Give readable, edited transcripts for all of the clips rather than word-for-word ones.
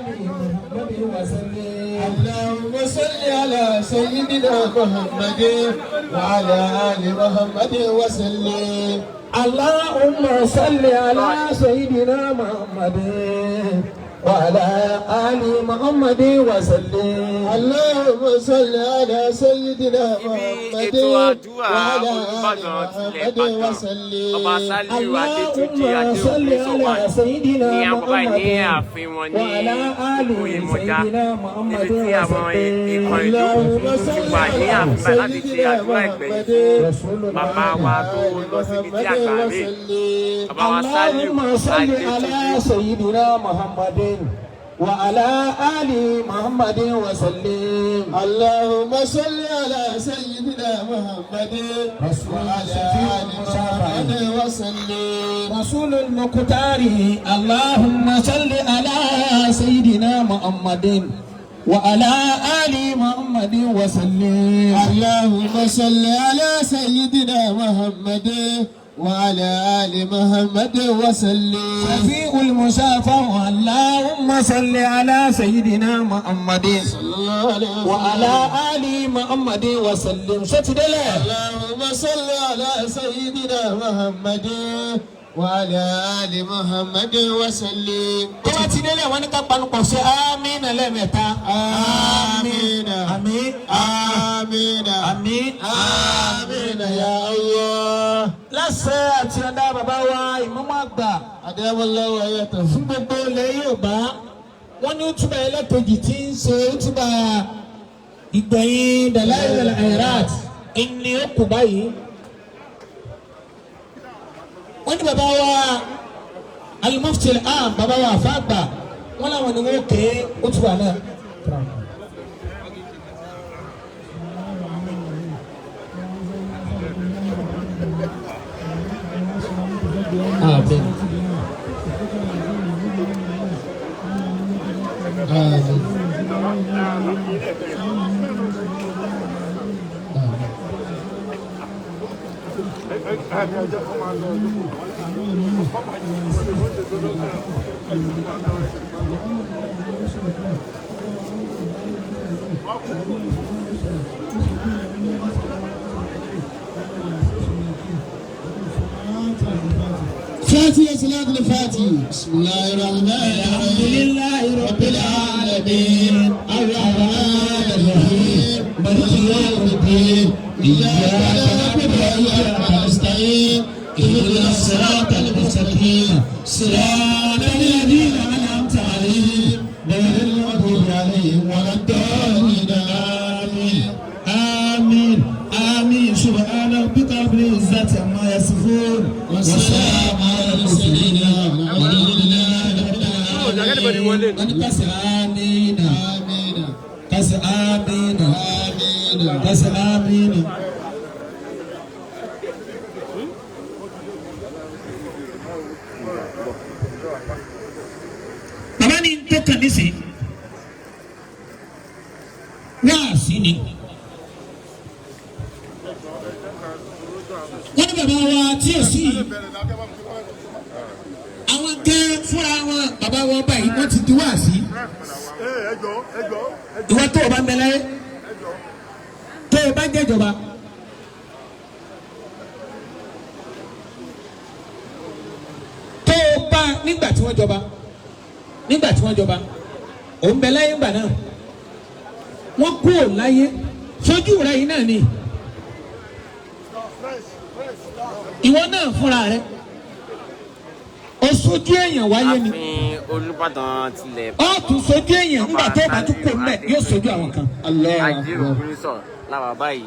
آل محمد وسلم. اللهم صل على سيدنا محمد وعلى آل محمد وسلم. اللهم صل على سيدنا محمد وعلى آل محمد وسلم. اللهم صل على سيدنا Ibi محمد ètò àdúrà وعلى آل Olùbàdàn tilẹ̀ محمد Ìbàdàn, وسلم. Ọba Sálíù Adétúnjì اللهم صل Adéòkè على Sọ̀wá سيدنا ní àwọn bàbá yìí ní محمد ààfin wọn ní وعلى آل Òyìnbọ̀dá, سيدنا níbi محمد tí àwọn ikọ̀ وسلم. ìlú ti wà ní ààfin báyìí láti ṣe àdúrà ìgbẹ̀yìn fún bàbá wa tó lọ síbi tí àgbà rè, bàbá wa Sálíù اللهم صل على Adétúnjì. سيدنا محمد وعلى آل محمد وسلم. اللهم صل على سيدنا محمد رسول وعلى شفيع آل المشافع. محمد وسلم. رسول المختار، اللهم صل على سيدنا محمد وعلى آل محمد وسلم. اللهم صل على سيدنا محمد وعلى آل محمد وسلم. شفيع المشافع، اللهم صل على سيدنا محمد صلى الله عليه وسلم. وعلى آل محمد وسلم. شتدله. اللهم صل على سيدنا محمد وعلى آل محمد وسلم. Tó bá ti délẹ̀, wọ́n ní ká panupọ̀ ṣe àmín lẹ́ẹ̀mẹ́ta. آمين. Àmín. آمين. Àmín. آمين يا الله. Láṣẹ àti ọ̀dà bàbá wa ìmáàmù àgbà أدام الله وآياته. fún gbogbo ilẹ̀ Yorùbá, wọ́n ní útúbà ẹlẹ́kejì tí ń ṣe útúbà ìgbẹ̀yìn Dalailul Khairat ìní ó kù báyìí. Wọ́n ní bàbá wa Al-Mufti al-Aam, bàbá wa àfàgbà, wọ́n làwọn ni wọ́n ké útúbà náà. Àmín. آمين. فاتحة صلاة الفاتحة. بسم الله الرحمن الحمد الرحيم. لله رب العالمين، الرحمن الرحيم، مالك يوم الدين، إياك نعبد وإياك نستعين، اهدنا الصراط المستقيم، صراط الذين أنعمت عليهم، غير المغضوب عليهم ولا الضالين. آمين آمين آمين. سبحان ربك رب العزة عما يصفون، والسلام على المرسلين، والحمد لله رب العالمين. Wọ́n ní kásì آمين. آمين. Kásì آمين. آمين. Kásì آمين. Bàbá ní tó kàn ní sè wáàsí ni. Wọ́n ní bàbá wa tí ò sí yìí, àwọn gẹ́ fúnra wọn, bàbá wọn báyìí, wọ́n ti di wáàsí. Ìwọ tó o bá mẹlẹ, tó o bá jẹjọba, tó o bá nígbà tí wọ́n jọba, nígbà tí wọ́n jọba, ò ń bẹ láyé ńgbà náà, wọ́n kú ò láyé sójú rẹ yìí náà ni ìwọ náà fúnra rẹ o sójú èèyàn wáyé ni. Ààfin Olùbàdàn tilẹ̀ Ó tún sójú èèyàn ńgbà tó o bá tún kó mbẹ, yóò sójú àwọn kan. الله Ajé أكبر. Ògúnnísọ̀ làwà báyìí,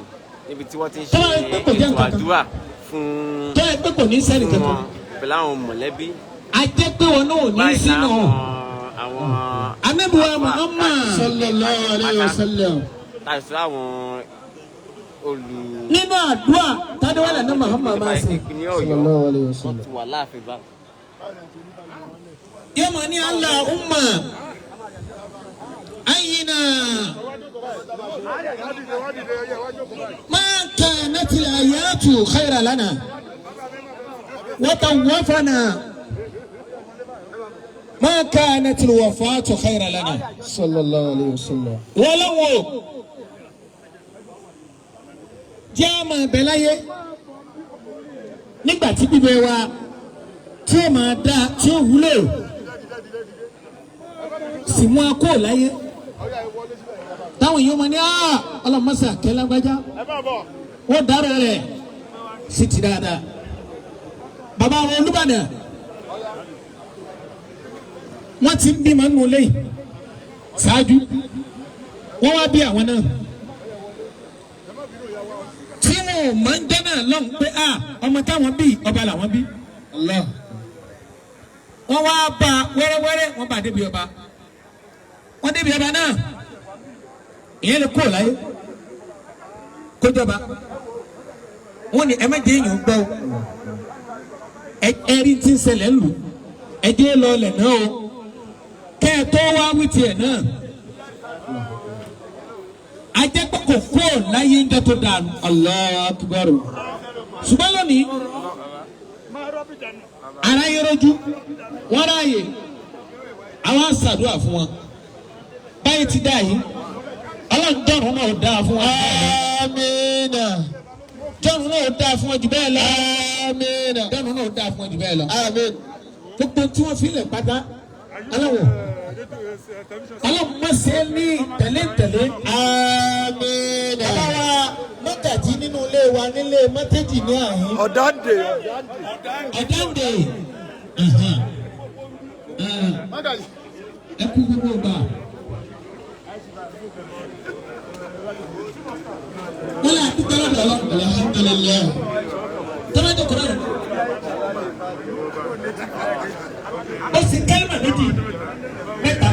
níbi tí wọ́n ti ń ṣe Tó bá yẹ pé kò jẹ́ ètò nǹkan kan. àdúrà fún Tó yẹ pé kò ní sẹ́ni fún kankan, wọn pẹ̀lú àwọn mọ̀lẹ́bí. A jẹ́ pé wọn náà ò ní Báyìí sínú láwọn àwọn Ànábì wa àfáà Muhammad. صلى الله عليه وسلم. Tàbí àwọn olù Nínú àdúrà tádéwálẹ̀ ní Muhammad máa ṣe, ìpínlẹ̀ صلى Ọ̀yọ́, الله عليه wọ́n وسلم. ti wà láàfin bá. Yóò mọ̀ ní Allahumma ayyina ma kanatil hayatu khayra lana wa tawafana. Ma kanatil wafatu khayran lana. Sallallahu alayhi wa sallam. Wọ́n lọ́wọ́ jẹ́ àmọ́ ẹ̀bẹ̀ láyé nígbà tí bíbẹ̀ wa tí ó máa dá tí ó wúlò sì mú akó láyé táwọn èèyàn máa ní ọlọ́mọṣẹ́ àkẹ́lágbájá wọ́n dárò rẹ̀ sí ti dáadáa. Bàbá àwọn Olúbàdàn wọ́n ti ń bímọ nínú ilé yìí ṣáájú wọ́n wá bí àwọn náà tí wọn ò máa ń jẹ́ náà lọ́hùn pé ọmọ táwọn bí ọba làwọn bí. Allah. Wọ́n wá bá wẹ́rẹ́wẹ́rẹ́ wọ́n bá débi ọba wọ́n débi ọba náà ìyẹn lè kó láyé kójọba wọ́n ní ẹ má jẹ́ èèyàn gbọ́ o ẹ̀rí tí ń ṣẹlẹ̀ lù ẹ jẹ́ lọ lẹ̀ náà o kẹ́ ẹ tó wá wí tiẹ̀ náà ajẹ́pẹ́ kò kó láyé ń jẹ́ tó dáa nù. Allahu akbar. Ṣùgbọ́n lónìí ara yẹrọjú wọn ráàyè àwọn àṣàdúrà fún wọn báyìí ti dá yìí ọlọ́run dọ̀rùn náà dáa fún wọn. Amina. Dọ̀rùn náà dáa fún wọn jù bẹ́ẹ̀ lọ. Amina. Dọ̀rùn náà dáa fún wọn jù bẹ́ẹ̀ lọ. Amin. Gbogbo tí wọ́n fi lẹ̀ pátá aláwọ̀ ọlọ́run má ṣe é ní tẹ̀lé-tẹ̀lé. Amina. Bàbá wa mọ́gàjí nínú ilé wa nílé mọ́tẹ́jì ní àyín. Ọ̀dàǹdè. Ọ̀dàǹdè. Ẹ kú gbogbo gbà. Wọ́n lè àdúgbò lọ́dọ̀ lọ. Alhamdulillah. Tọ́lájọ́ kọ́ra rẹ̀. Ó sì kẹ́lìmà méjì mẹ́ta.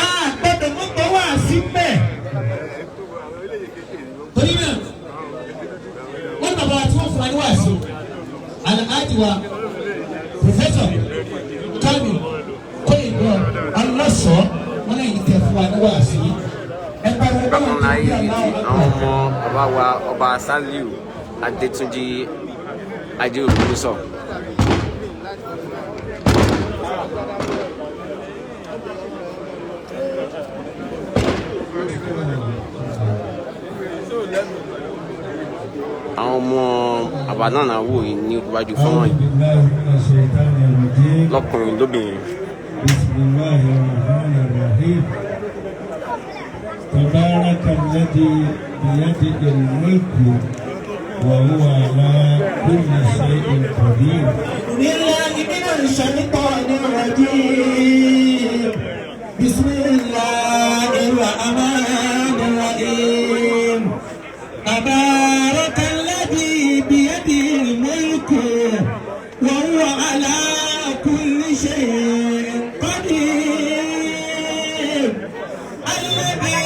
A gbọ́dọ̀ mú gbọ́ wá sí mẹ́. Torí náà, wọ́n ní bàbá wa tí wọ́n fún wa ní wàásù. Alhaji wa, Pòfẹ́sọ̀ Kánì Kóyìnbó Ọlọ́sọ̀ọ́, wọ́n lẹ́yìn tẹ̀ fún wa ní wàásù yìí. Ẹ pariwo bá Bákan wọn náà tó bí yìí aláwọ̀ àwọn ọmọ bàbá wa ọba Saliu Adétúnjì Ajé-Ògúnnísọ. Àwọn ọmọ bàbá náà náà wò yìí ní iwájú fọ́nrán yìí أعوذ بالله من الشيطان الرجيم lọ́kùnrin lóbìnrin. بسم الله الرحمن الرحيم تبارك الذي بيده الملك وهو على كل شيء قدير. بالله من الشيطان الرجيم بسم الله الرحمن الرحيم تبارك الذي بيده الملك وهو على كل شيء قدير الذي